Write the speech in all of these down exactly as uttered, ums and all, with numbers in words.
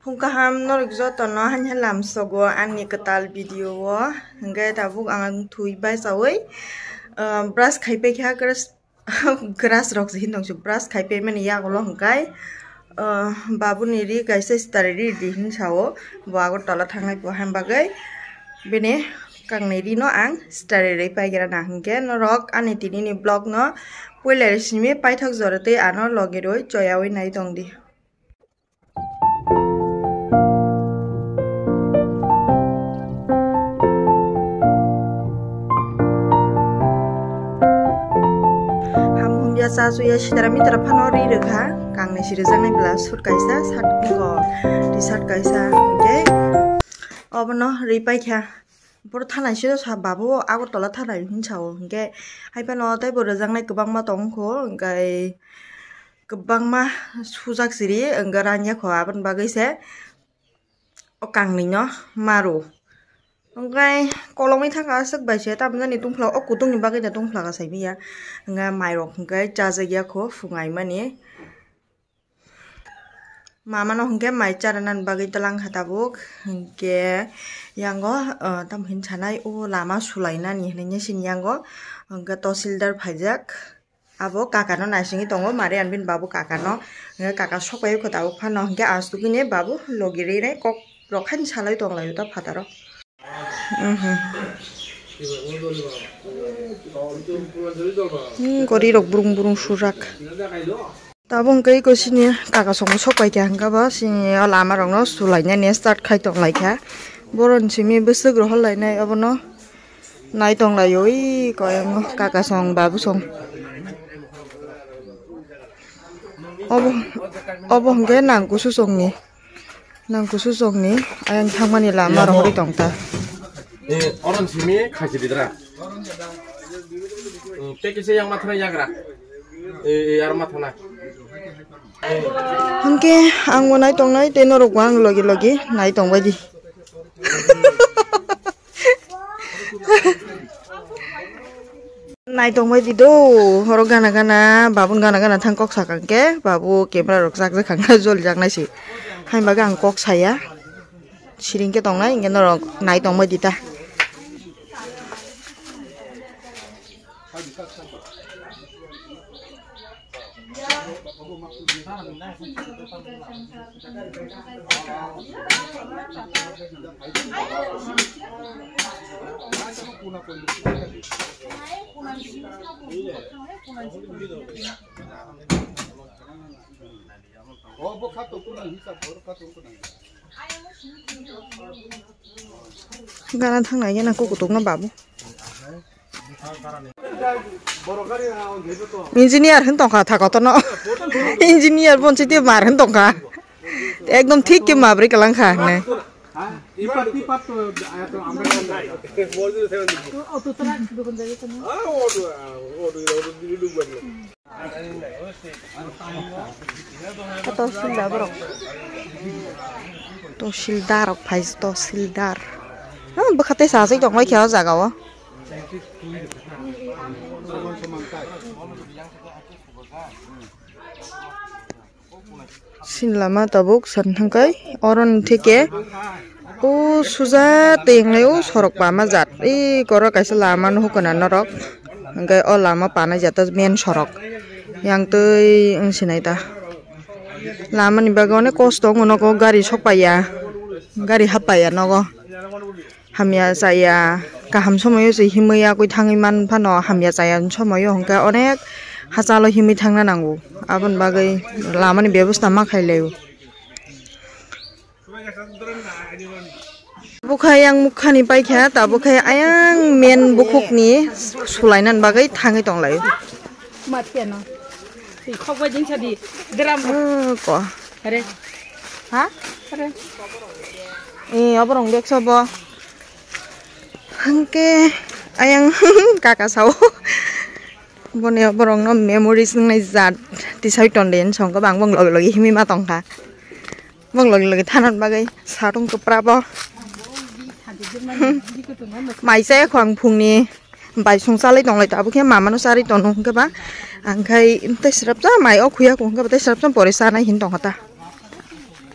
Phung kaham norok jotono haini lamsogo ani kwtal video o. Hwnkhe tabuk ang thwi bai chawi, ah, brush khai paikha, grass rok se hin tong se brush khai paimani yagulo hwnkhe, ah, babuni ri kaisa stari ri di hin sao, bo Agartala thangnai bo han bagwi bini kangnwi ri no ang stari ri paigra na. Hwnkhe norok ani tini ni vlog no puila simi paithak jora tei ano logi rwi choyawi nai tong di. Ham humya cha chuya sitara mitara phano ri rwkha, kangni si rwjaknai bwla suit kaisa, shirt, t-shirt kaisa, hwnkhe obono ri paikha. Boro thanai se sa babu Agartala thanai hin sao, hwnkhe hai phano tei bo rwjaknai kwbangma tong kho, hwnkhe kwbangma sujak siri wngkha ranya kho, aboni bagwi se o kangni no maro. Hwnkhe kolomwi thangkha aswk bai se, tamjani tungphla o kutung ni bagwi no tungphla ka saimanya, hwnkhe mairok hwnkhe chajakya kho phungai mani. Mama no hwnkhe mai charana bagwi twlang kha tabuk, hwnkhe yango, ah, tamo hin sanai o lama sulainani hinwi sini yango, hwnkhe tahsildar phaijak. Abo kaka no naisingwi tongo, mari ang bini babu kaka no, hwnkhe kaka sokpai kho tabuk phano, hwnkhe aswk bini babu logi rinai kok rok haino salai tong lai o ta phataro. Mhm. Hmm, gori rok brung brung sujak. Tabuk hwnkhe eko sini kaka songmo sok paikha, hwnkhe bo sini o lama rokno sulainani start khai tong laikha. Boroni simi bwswk rohor lainai obono nai tong lai o, oi koyango kaka song babu song. Obo, obo hwnkhe nang kusu songni. Nang kusu songni ayang thangmani lama rohorwi tong ta. Eh, oron simi khachi didra. Eh, pekise yang mathana yagra. Eh, eh, ar mathana. Hwnkhe ang bo nai tongnai tei norok bo ang logi logi nai tongbai di. Nai tongbai di do, horo gana gana, babun gana gana thang kok sakang khe, babu camera rok chak jak kha joli jak nai si. Hain bagwi ang kok saya, siring khe tongnai, hwnkhe norok nai tongbai di ta. Gana thang nai gana kukutuk no babu. Engineer hin tongkha tha kotorno. Engineer bon chiti mar hin tongkha. Ekdom thik ke mabri kalang kha ne. Tahsildar borok. Tahsildar rok phai, tahsildar. Ha, bwkha tei sa aswk tongbai khe o jaga o. Sini lama tabuk san thangkai, oroni theke o suja tei wnglai o sorok pama jat. Ei koro kaisa lama nuhukuna norok, hwnkhe o lama panai jata main sorok. Yang twi wng sinai ta. Lama ni bagwi onek kosto wngo nogo, gari sokpaiya, gari hapaiya nogo. Hamya chaya, kaham somoyo se himwi yakwi thangwi man phano hamya chaya somoyo hwnkhe onek hachalo himwi thangna nango. Aboni bagwi lama ni bebosta ma khai laio. Bukha yang mukhani paikha, ta bukha ayang men bukhukni sulainani bagwi thangwi tonglaio. Mat keno. Twi khok bai jingsa di. Gram. Oh, ko. Are. Ha? Are. Eh, oborong dekso bo. Hangke ayang kaka sao. Boni oborong no memories nai jat tisai tonde song ko bang bong logi logi himi ma tongkha. Bong logi logi thanan bagwi satung kwpra bo. Mai chaya kho ang phungni bai song chalai tonglai tabuk khe mama no charwi tono hwnkhe ba ang khai tei srapsa mai o khuya kho hwnkhe ba tei srapsa pore chanai hin tongkha ta.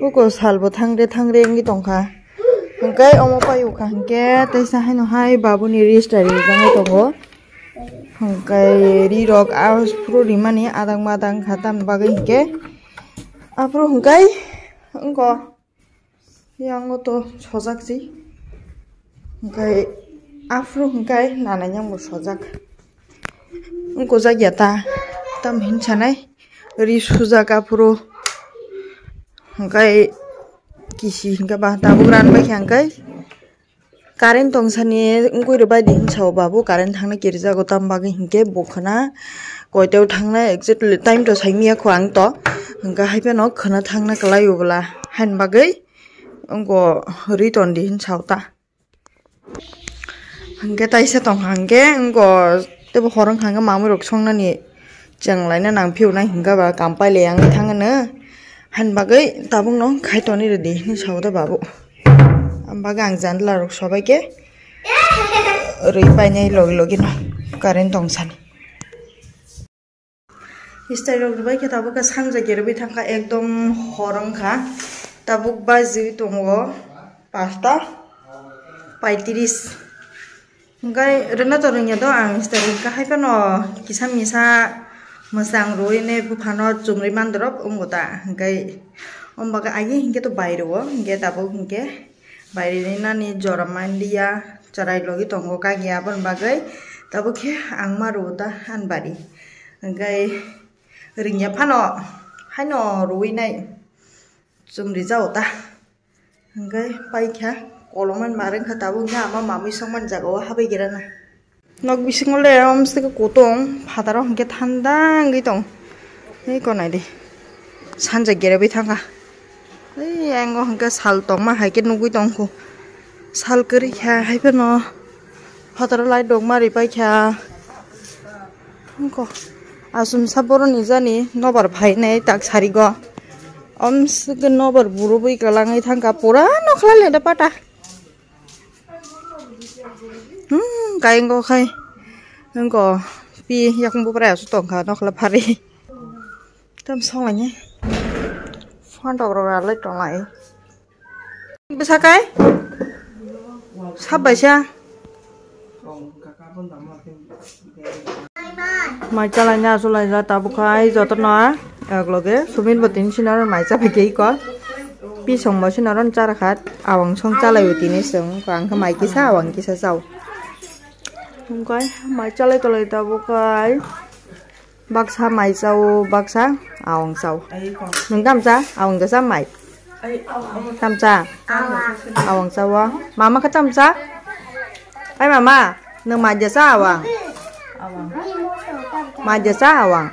Uko salbo thangre thangre wngwi tongkha. Hwnkhe omo pai ukha hwnkhe teisa haino hai babuni register rijagwi tongo. Hwnkhe rirok aphuru rimani adang madang kha tamni bagwi hwnkhe. Aphuru hwnkhe wngkha. Yango to sojak si. Hwnkhe aphuru hwnkhe nanai yang bo sojak. Wngkojak ya ta. Tam hin sanai. Ri sujak aphuru. Hwnkhe kisi hwnkhe ba tabuk ran bai kha hwnkhe. Current tong sani wngwi rwbai di hinsa o babu, current thangna kirijago, tam bagwi hinkhe bo khwna koiteo thangna exactly time to saimanya kho ang to, hwnkhe hai phano khwna thangna kwlai o bwla haini bagwi wngkha rwi ton di hinsa o ta. Hwnkhe taisa tongkha hwnkhe wngkha teibo hor wngkha hwnkhe mamwi rok songnani. Chwng laina nang phiyo nai hwnkha ba kam pailai ang thang hwno. Haini bagwi tabukno khai toni rwdi hinwi sao da babu. Am bagwi ang jandla rok sobai khe rwi painai logi logi no current tong sani. Istai rok rwbai khe tabuk khe sanja gerwi thangkha ekdom hor wngkha. Tabuk bajwi tongo pasta paitris. Hwnkhe rwna to rwngya do ang, stai hwnkhe hai phano kisa misa mwsang rwui ne buphano chumui mandorop wngo ta, hwnkhe omo bagwi agi hwnkhe to bai rwo, hwnkhe tabuk hwnkhe bai rini nani jora manliya, chwrai logi tongo kagwi, aboni bagwi tabuk khe ang ma rwo ta ani bari, hwnkhe rwngya phano haino rwui nai chumui jao ta. Hwnkhe paikha, kolomani ma rwngkha tabuk, hwnkhe ama mamui songmani jaga o habwi gerana. Nok bisingo le omsike kutung, phataro hwnkhe thanda wngwi tong. Ei konai di. Sanja gerabwi thangkha. Ei ayang o hwnkhe sal tongma hai khe nugwi tongkhu. Sal kwrwi kha hai phano phataro light rok ma rwi paikha. Wngkha. Asumsa boroni jani nobar phainai tak sarigo. Omsike nobar burubwi kwlangwi thangkha pura nokhlai le da pata. Hmm, kaingo khai. Wngkha pi yakung bupra asu tongkha nokla phari. Tam songlaini. Phantok rok ralai tonglai. Bwsakai? Sab baisa? Mai chalaina achulai ja tabuk khai jotono, ekloge sumin bo tini sinaro mai chabai khe iko. Pisong bo sinaro charakha, awang song chalai o tini song, ang khe mai kisa, awang kisa chao. Hwnkhe mai chalai tolai tabuk khai. Baksa mai chao, baksa awang chao. Nwng tamcha, awang jasa mai. Tamcha, awang chao. Mama khe tamcha. Ai mama, nwng mai jasa awang. Mai jasa awang.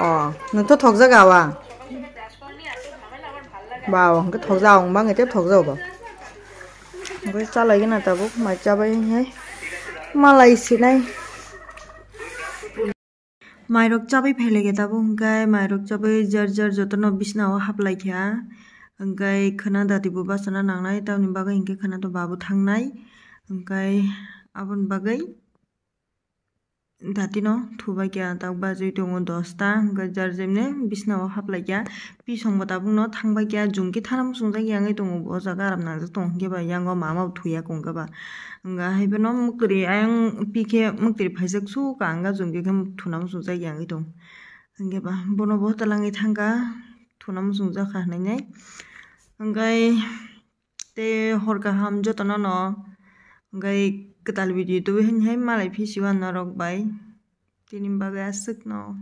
Oh, nwng to thokjak awang. Ba awang khe thokjak, awang bang khe thokjak bo. Obo chalai gana tabuk mai chabai hai. Malai sinai. Mairok chabai phailai khe tabuk hwnkhe mairok chabai jar jar jotono bisna o haplai kha, hwnkhe khwna dati bo bachana nangnai, tamni bagwi hwnkhe khwna to babu thangnai, hwnkhe aboni bagwi dati no thubai kha, tak bajwi tongo dosta, hwnkhe jar jemne bisna o haplai kha, pisong bo tabuk no thangbai kha, jung khe thana muchungjak yangwi tongo, o jaga aram nangjak tongo, hwnkhe ba yango mama bo thuya kong khe ba. Hwnkha hai phano mwktwiri ayang pi khe mwktwiri phaijak su ka ang ga jung khe thuna muchungjak yangwi tong. Hwnkhe ba bono bo talangwi thangkha thuna muchungjak kha hwnwi nai. Hwnkhe tei hor kaham jotono no hwnkhe kwtal video tubui hwnwi hai malai phisiwa norok bai. Tini bagwi aswk no.